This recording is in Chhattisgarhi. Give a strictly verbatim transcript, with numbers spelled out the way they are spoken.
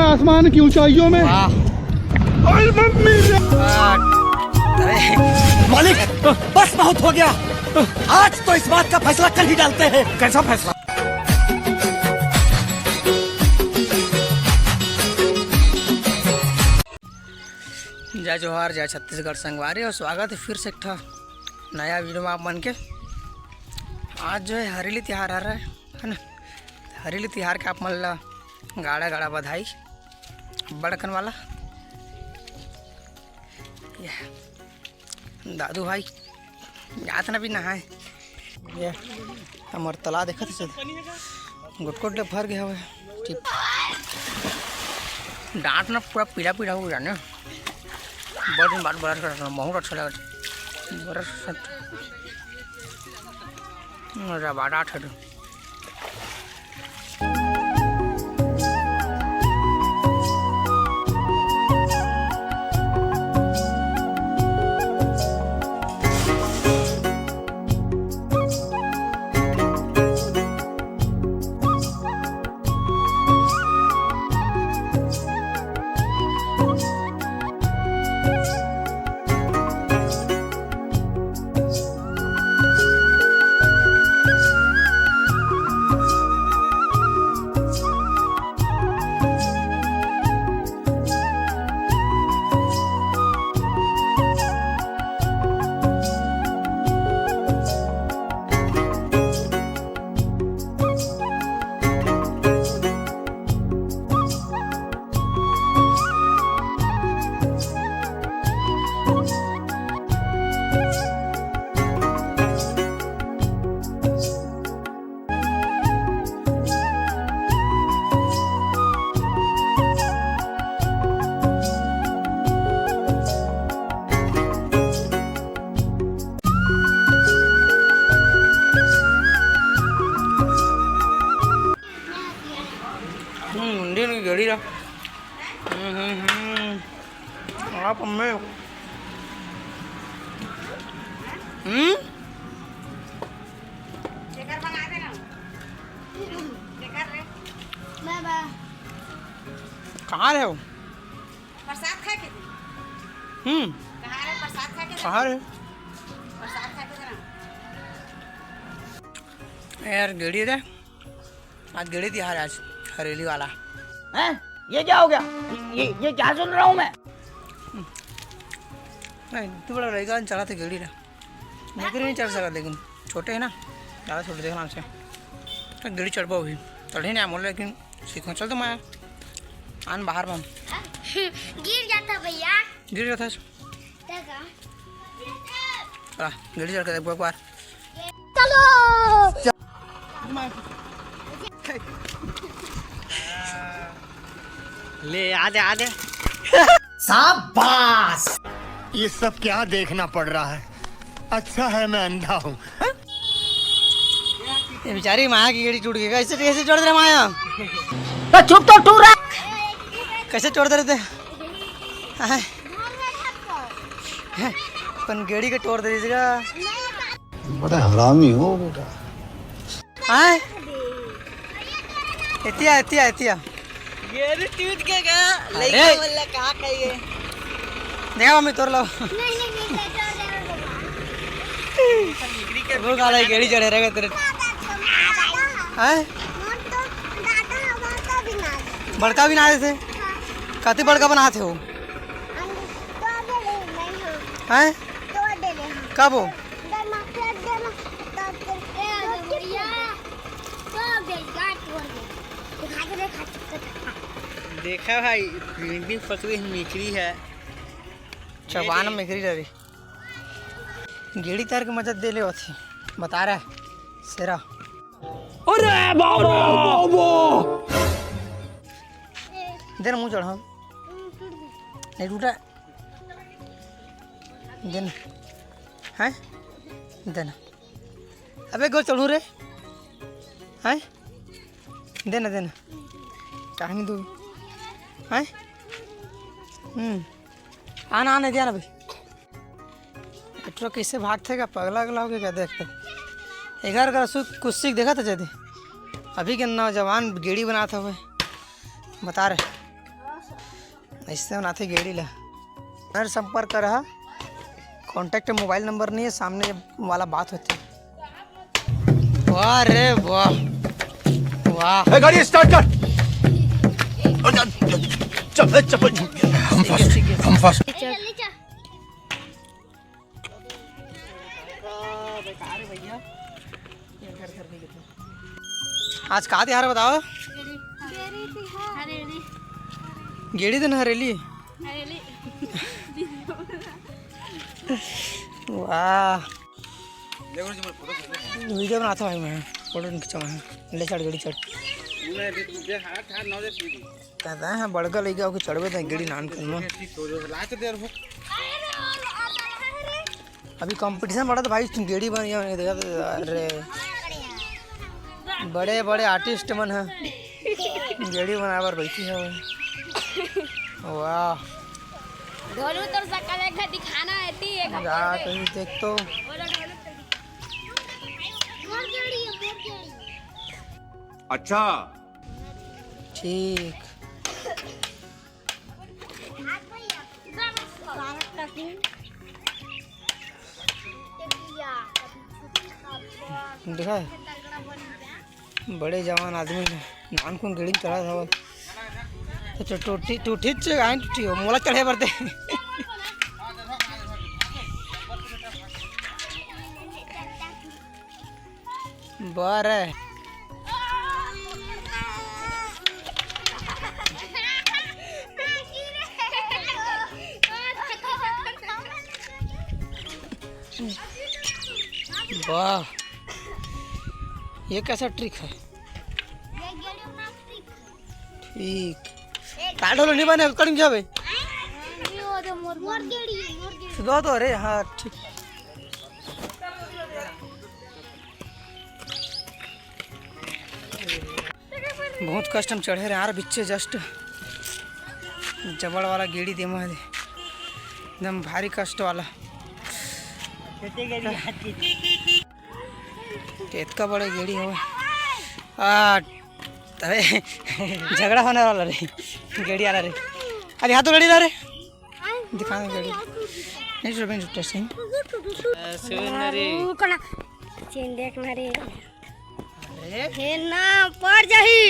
आसमान की ऊंचाइयों में। वाह। अरे मम्मी रे। अरे, मालिक, बस बहुत हो गया। आज तो इस बात का फैसला कर ही डालते हैं। कैसा फैसला? जय जोहार, जय छत्तीसगढ़ संगवारी, और स्वागत है फिर से एक ठा नया वीडियो में आप मन के। आज जो है हरेली तिहार आ रहा है, है ना? हरेली तिहार के आप मन ला गाड़ा गाड़ा बधाई। बड़कन वाला ये दादू भाई जात ना भी नहाए। ये हमर तला देखत है, गोट गोट ले भर गया हवे। ठीक। डांट ना पूरा पीला पीला हो गया ना। बड़ दिन बाद brush करत हन, बहुत अच्छा लगत। Brush से रबाडात है। हम्म, मुंडी में गेड़ी रहा। हम्म, हम्म, हम्म। आप अम्मे। हम्म? कहाँ रहे हो? प्रसाद खा के दे। हम्म। कहाँ रहे? प्रसाद खा के दे। कहाँ रहे? प्रसाद खा के दे ना। यार, गेड़ी रे। आज गेड़ी तिहार है, आज हरेली वाला। हैं? ये क्या हो गया? ये, ये क्या सुन रहा हूँ मैं? नहीं, तू बड़ा लड़का चला थे गेड़ी रे। मैं नहीं चढ़ सका, लेकिन छोटे है ना, ज़्यादा छोटे, देखना हमसे। तो गेड़ी चढ़ पाओ भी, चढ़े नहीं मोल, लेकिन सीखो। चल तो मैं आन बाहर में। गिर जाता भैया। गिर जाता है। देखा। चला, गेड़ी चढ़ के देखो एक बार। चलो। ले, आ जा, आ जा। शाबाश। ये सब क्या देखना पड़ रहा है? अच्छा है मैं अंधा हूँ। ये बेचारी माया की गेड़ी टूट गई। कैसे, कैसे चढ़ रहे माया? तो चुप तो टूरा। कैसे चढ़ रहे थे? हैं? हैं? अपन गेड़ी के टोर दे दीजिएगा। बड़ा हरामी हो बेटा। हैं? एतिया, एतिया, एतिया। गेड़ी टूट के का? अरे। लइका वाला कहाँ का ये? देखा मम्मी, तोर लो। नहीं, नहीं, नहीं, नहीं, नहीं, नहीं। वो काला गेड़ी चढ़े रहेगा तेरे। हैं? बड़का भी ना आए थे। कति बड़का बनाते हो? हैं? कब हो? देखा भाई, प्रिंटिंग पकड़ी मिकरी है। चबान मिकरी रही। गेड़ी तार के मजा दे ले होती। बता रहा है, सेरा। अरे बाबा, बाबा। दे ना, मुंह चढ़ा। नहीं टूटा। दे ना। हैं? दे ना। अबे गो चढ़ू रे। हैं? दे ना, दे ना। काहे नहीं दूँ? हैं? हम्म। आना, आने दिया ना भाई। बेटवा कैसे भागथे का, पगला अगला हो गया क्या? देख तो। एकर कर सु-, कुछ सीख देखा था जदे। अभी के नौजवान गेड़ी बनात हवे। बता रहे। अइसे बनाथे गेड़ी ला। अगर संपर्क करहा, कॉन्टैक्ट मोबाइल नंबर नहीं है, सामने वाला बात होती। वाह रे वाह, वाह। ए, गाड़ी स्टार्ट कर। चल, चल, चल। हम फंस, हम फंस। आज का तिहार बताओ? गेड़ी दिन हरेली। वाह, वीडियो बनाता भाई मैं, फोटो खिंचावा है। ले चढ़ गेड़ी चढ़। कहता है बड़का लइका होके चढ़बे त गेड़ी नान कन म। अभी कंपटीशन बढ़त भाई, गेड़ी बन गया, देखा तो, अरे बड़े बड़े आर्टिस्ट मन ह गेड़ी बनाए बर बैठी हवे। वाह। ढोलू तोर सकल एक घर दिखाना है ती, एक घर जा दे। कहीं देख तो। बोलो ढोलू तोर दिखाना। अच्छा। ठीक। देखा है? बड़े जवान आदमी हे, नानकुन गेड़ी चढ़त हवय। तो टूटी, टूटी च आइन टूटी हो, मोला चढ़े बर दे। बारह। वाह, ये कैसा ट्रिक है? ठीक। काट होलो नहीं बने, कट जावे। मोर गेड़ी, मोर गेड़ी। सुधा तो, अरे हाँ, ठीक। बहुत कष्ट हम चढ़े रहे यार, बिच्चे जस्ट जबड़ वाला गेड़ी देमा है, एकदम भारी कष्ट वाला। छोटे गेड़ी हाथ की। एतका बड़ा गेड़ी हवे। आ, अरे, झगड़ा होने वाला रे, गेड़ी वाला रे। अरे, हाथ तो लड़ी ना रे। दिखा दे गेड़ी। नहीं, छुट्टा, छुट्टा, सही। सुन रे। ऊ कोना? चेन देख ना रे। अरे। हे ना, पड़ जाही।